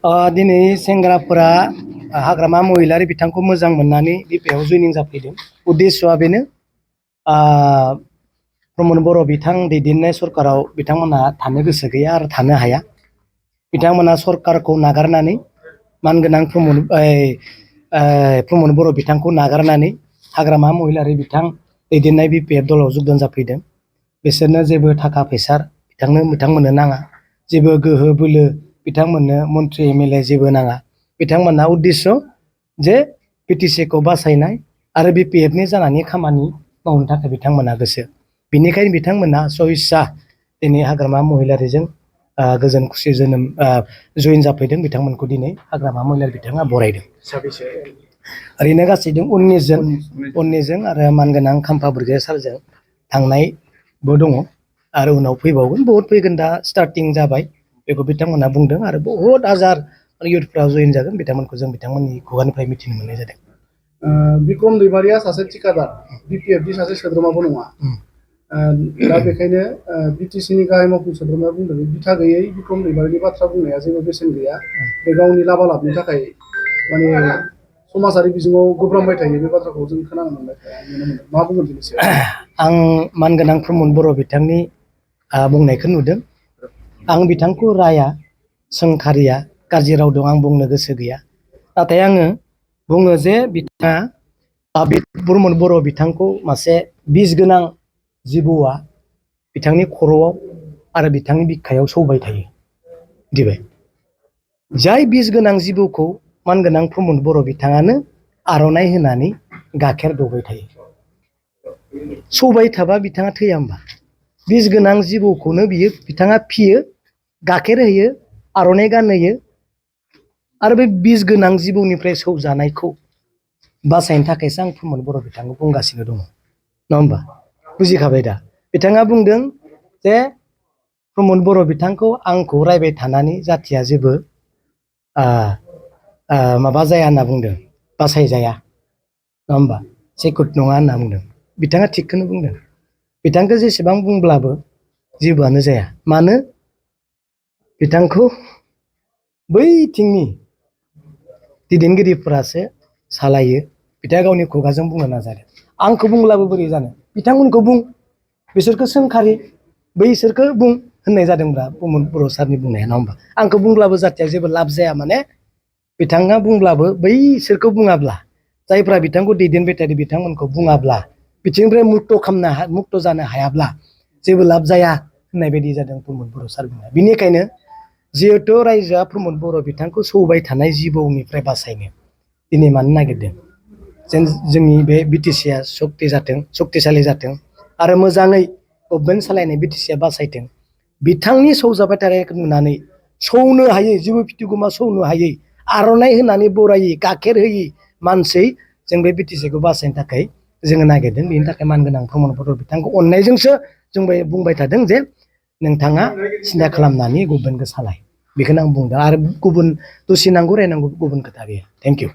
दिनै सेंग्राफोरा हाग्रामा महिलारि बिथांखौ मोजां मोननानै बिपिएफआव जयनिं जाफैदों। उद्देश्यआ बेनो प्रमद बर' बिथां दैदेननाय सरकाराव बिथांमोनहा थानो गोसो गैया आरो थानो हाया। बिथांमोना सरकारखौ नागारनानै मानगोनां प्रमद बर' बिथांखौ नागारनानै हाग्रामा महिलारि बिथां दैदेननाय बिपिएफ दलाव जगदान जाफैदों। बिसोरनो जेबो थाखा फैसा बिथांमोननो नाङा, जेबो गोहो बोलो बिथांमोननो मन्त्रि एमएलए जेबो नाङा। बिथांमोनहा उद्देश्य जे बिटिसिखौ बासायनाय आरो बिपिएफनि जानानै खामानि मावनो थाखाय बिथांमोनहा गोसो। बिनिखायनो बिथांमोनहा सहिस्सा दिनै हाग्रामा महिलारिजों गोजोन खुसि जोनोम जयेन जाफैदों। बिथांमोनखौ दिनै हाग्रामा महिलारि बिथाङा बरायदों। ओरैनो गासै 19 जों आरो मानगोनां खाम्फा ब्रिगेड सारजों थांनायबो दङ आरो उनाव फैबावगोन, बहुद फैगोन। दा स्टार्टिं जाबाय बेखौ बिथांमोनहा बुंदों आरो बहुत हाजार इयुथफ्रा जयेन जागोन। बिथांमोननि खुगानिफ्राय मिथिनो मोननाय जादों। बिक्रम दैमारिया सासे थिखादार, बिपिएफनि सासे सोद्रोमाबो नङा। दा बेखायनो बिटिसिनि गाहाय मावफुं सोद्रोमाया बुंदों बिथा गैयै बिक्रम दैमारिनि बाथ्रा बुंनाया जेबो बेसेन गैया। बे गावनि लाबा लाबनि थाखाय माने समाजारि बिजोङाव गोब्रामबाय थायो। बे बाथ्राखौ जों खोनानो मोनबाय थाया, नुनो मोनो। मा बुंगोन बेनि सायाव? आं मानगोनां प्रमद बर' बिथांनि बुंनायखौ नुदों। आं बिथांखौ राया, सोंखारिया, गाज्रि राव दं आं बुंनो गोसो गैया। नाथाय आङो बुङो जे बिथाङा प्रमद बर' बिथांखौ मासे बिस गोनां जिबौआ बिथांनि खर'आव आरो बिथांनि बिखायाव सौबाय थायो। दिबाय जाय बिस गोनां जिबौखौ मानगोनां प्रमद बर' बिथाङानो आर'नाइ होनानै गाइखेर दौबाय थायो। सौबाय थाबा बिथाङा थैया होमबा? बिस गोनां जिबौखौनो बिथाङा फियो, गाइखेर होयो, आर'नाइ गानहोयो आरो बे बिस गोनां जिबौनिफ्राय सौजानायखौ बासायनो थाखायसो आं प्रमद बर' बिथांखौ बुंगासिनो दङ, नङा होमबा? बुजिखाबाय दा? बिथाङा बुंदों जे प्रमद बर' बिथांखौ आंखौ रायबाय थानानै जाथिया जेबो माबा जाया होनना बुंदों, बासायजाया, नङा होमबा? सेकुट नङा होनना बुंदों। बिथाङा थिगखौनो बुंदों। बिथांखौ जेसेबां बुंब्लाबो जेबोआनो जाया। मानो? बिथांखौ बैथिंनि दैदेनगिरिफोरासो सालायो। बिथाङा गावनि खुगाजों बुंनो नाजादों। आंखौ बुंब्लाबो बोरै जानो? बिथांमोनखौ बुं, बिसोरखौ सोंखारि, बैसोरखौ बुं होननाय जादोंब्ला प्रमद बर' सारनि बुंनाया, नङा होमबा? आंखौ बुंब्लाबो जाथिया जेबो लाब जाया। माने बिथाङा बुंब्लाबो बैसोरखौ बुङाब्ला, जायफ्रा बिथांखौ दैदेनबाय थादों बिथांमोनखौ बुङाब्ला, बिथिंनिफ्राय मुक्त जानो हायाब्ला जेबो लाब जाया होननाय बायदि जादों प्रमद बर' सार बुंनाया। बिनिखायनो जिहेथु रायजोआ प्रमद बर' बिथांखौ सौबाय थानाय जिबौनिफ्राय बासायनो दिनै मानो नागिरदों? जेन जोंनि बे बिटिसिआ सक्तिशालि जाथों आरो मोजाङै गभर्नमेन्ट सालायनाय बिटिसिआ बासायथों। बिथांनि सौजाबाय थानायखौ नुनानै सौनो हायै, जिबौ फिथिगमा सौनो हायै, आर'नाइ होनानै बरायै, गाइखेर होयै मानसि जों बे बिटिसिखौ बासायनो थाखाय जोङो नागिरदों। बेनि थाखाय मानगोनां प्रमद बर' बिथांखौ अननायजोंसो जों बुंबाय थादों जे नोंथाङा सिन्था खालामनानै गभर्नमेन्टखौ सालाय। बेखौनो आं बुंदों। आरो गुबुन दसे नांगौ रायनांगौ गुबुन खोथा गैया। Thank you.